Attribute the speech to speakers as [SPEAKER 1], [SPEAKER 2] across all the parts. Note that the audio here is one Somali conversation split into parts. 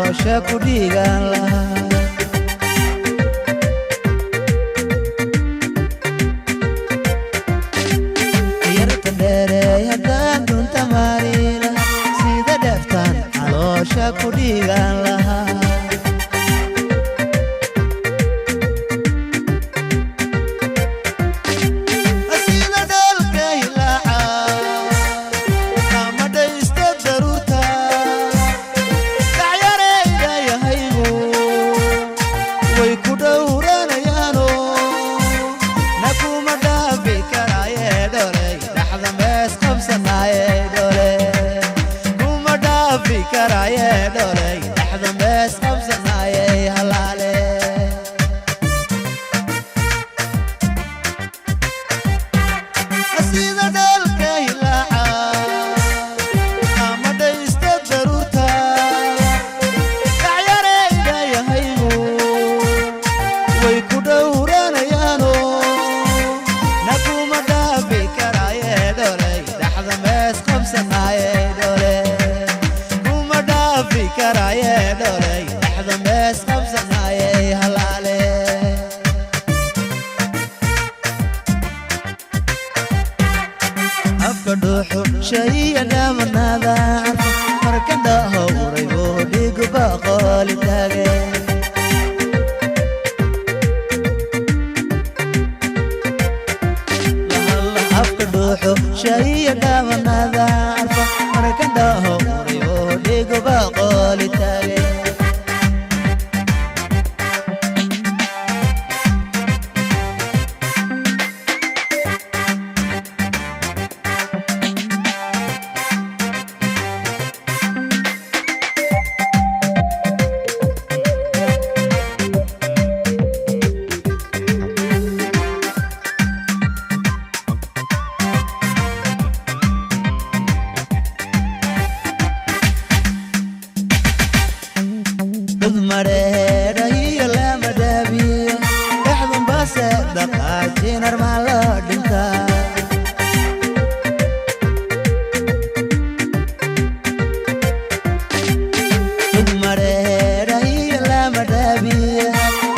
[SPEAKER 1] Caloosha ku dhiigan lahaa. Yarta dheereey haddaan dunta maariila, sida dheeftaan caloosha ku dhiigan lahaa. Sida dheelka hilaaca ama dhaysta daruurta, dhacyarayda yahaygu way ku dhowranayaano, na kuma dhaafi karaaye dholey. Dhaxda mees qabsanaaye dhole, kuma dhaafi karaaye dholey. Dhaxda mees qabsanaaye halaale. Sida dheelka hilaaca ama dhaysta daruurta, dhacyarayda yahaygu way ku dhowranayaano, na kuma dhaafi karaaye dholey. Dhaxda mees qabsanaaye dhole, kuma dhaafi karaaye dholey. Dhaxda mees qabsanaaye halaale. Afka dhuuxu shaiya dhaamanaada carfa, marka dhaho uray buu dhigu baqooli taage. Afka dhuuxu shaiya dhaamanaada carfa, marka dhaho uray buu dhigu baqooli taage. Dhudmareedha iyo lama dhaabiyo, dhexdunbase dhaqaajinar maa loo dhintaa? Dhudmareedha iyo lama dhaabiyo,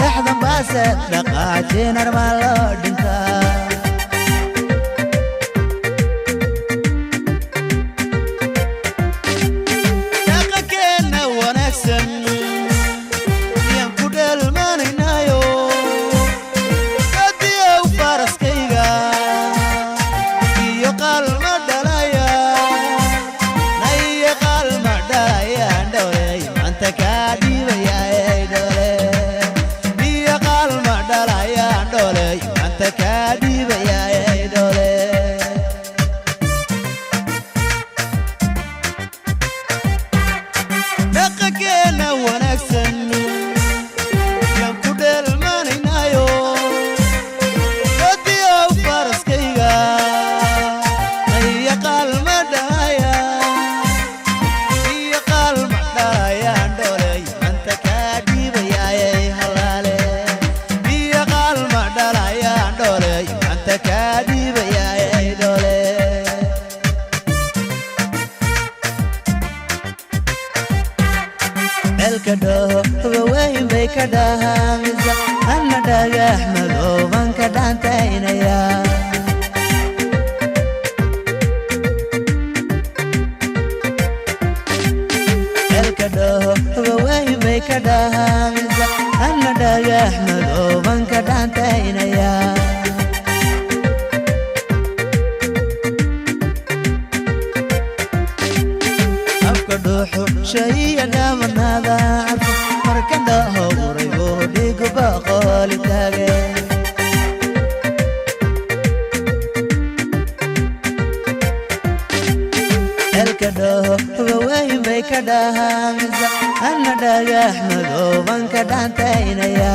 [SPEAKER 1] dhexdunbase dhaqaajinar maa loo dhintaa? Dhaqankeenna wanaagsan yaan ku dheelmanaynayo, kadiyow faraskayga iyo qalma dhalaya, na iyo qalma dhalayaan dholey, maanta kaa dhiibayaay dhole. Iyo qalma dhalayaan dholey, maanta kaa dhiibayaay dhole. Dhaqankeena wanaagsan yaan ku dheelmanaynayo, kadiyow faraskayga iyo qalma dhalaya, iyo qalma dhalayaan dholey, maanta kaa dhiibayaayay halaale. Iyo qalma dhalayaan dholey, maanta kaa dhiibayaayay dhole. Ceelka dhoho waweyn bay ka dhahaamisa, anna dhagax madooban ka dhaantaynaya. Ceelka dhoho waweyn bay ka dhahaamisa, anna dhagax madooban ka dhaantaynaya. Afka dhuuxu shaiya dhaamanaada carfa, marka dhaho uray buu dhigu baqooli taage. Ceelka dhoho waweyn bay ka dhahaamisa, anna dhagax madooban ka dhaantaynaya.